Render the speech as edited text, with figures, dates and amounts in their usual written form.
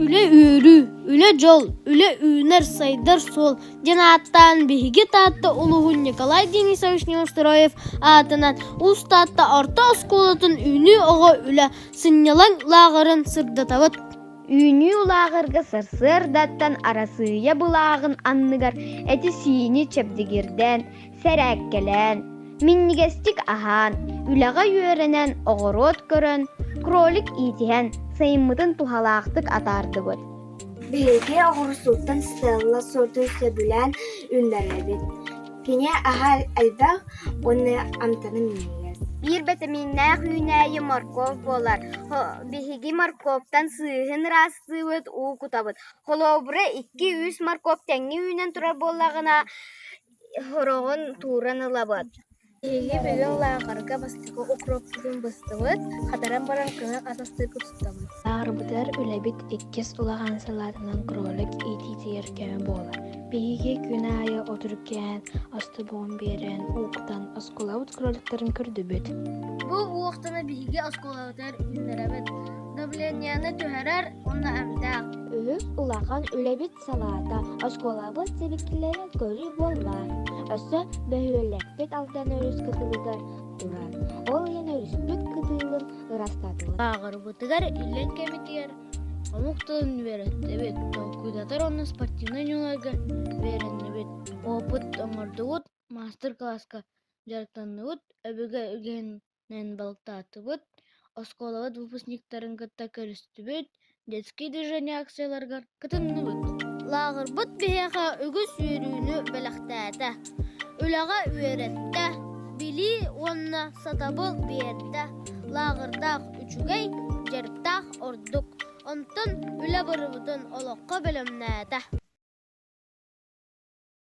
Үлэ үөрүү, үлэ дьол, үлэ үүнэр, сайдар суол диэн ааттаан биһиги Таатта улууһун Николай Денисович Неустроев аатынан Уус Таатта орто оскуолатын Үүнүү оҕо үлэ сынньалаҥ лааҕырын сырдатабыт. Үүнүү лааҕырга сарсыардаттан Арассыыйа былааҕын анныгар эти-сиини чэбдигирдээн, сэрээккэлээн, минньигэстик аһаан, үлэҕэ үөрэнэн, оҕуруот көрөн, кролик иитиһэн, сайыммытын туһалаахтык атаардыбыт. Биһиги оҕурсууттан Стелла суотун сөбүлээн үүннэрэбит. Кини аһа элбэх уонна амтана минньигэс. Биир битэмииннээх үүнээйи моркуоп буолар. Биһиги моркуоптан сыыһын ыраастыыбыт, уу кутабыт. Холобура, икки-үс моркуоп тэҥҥэ үүнэн турар буоллаҕына, Сороҕун тууран ылабыт. Биһиги бүгүн лааҕырга бастакы укроппутун быстыбыт, хатаран баран кыһын атастыырга туттабыт. Лааҕырбытыгар үлэбит иккис улахан салаатынан кролик иитиитигэр көмө буолар. Биһиги күн аайы отуркээн, остубуон биэрэн, ууктан оскуолабыт кроликтарын көрдүбүт. Бу уохтаны биһиги оскуолабытыгар үүннэрэбит. Давлениены түһэрэр уонна эмтээх. Үһүс улахан үлэбит салаата оскуолабыт сибикилэрин көрүү буолла. Өссө бөһүөлэкпит Алдан өрүс кытылыгар турар. Ол иһин өрүспүт кытылын ырастатылар. Лааҕырбытыгар иллэҥ кэмитигэр омук тылын үөрэттибит, толкуйдатар уонна спортивнай ньымаларга үөрэннибит, опыт оҥордубут, маастар-кылааска дьарыктанныбыт, өбүгэ үгэһин балыктаатыбыт, оскуолабыт выпускниктарын кытта көрүстүбүт, детские движения акцияларыгар кытынныбыт. Лааҕырбыт биһиэхэ үгүс үөрүүнү бэлэхтээтэ, үлэҕэ үөрэттэ, билии уонна сатабыл биэрдэ. Лааҕырдаах үчүгэй, дьарыктаах ордук. Онтон үлэ барыбытын олоххо бэлэмнээтэ.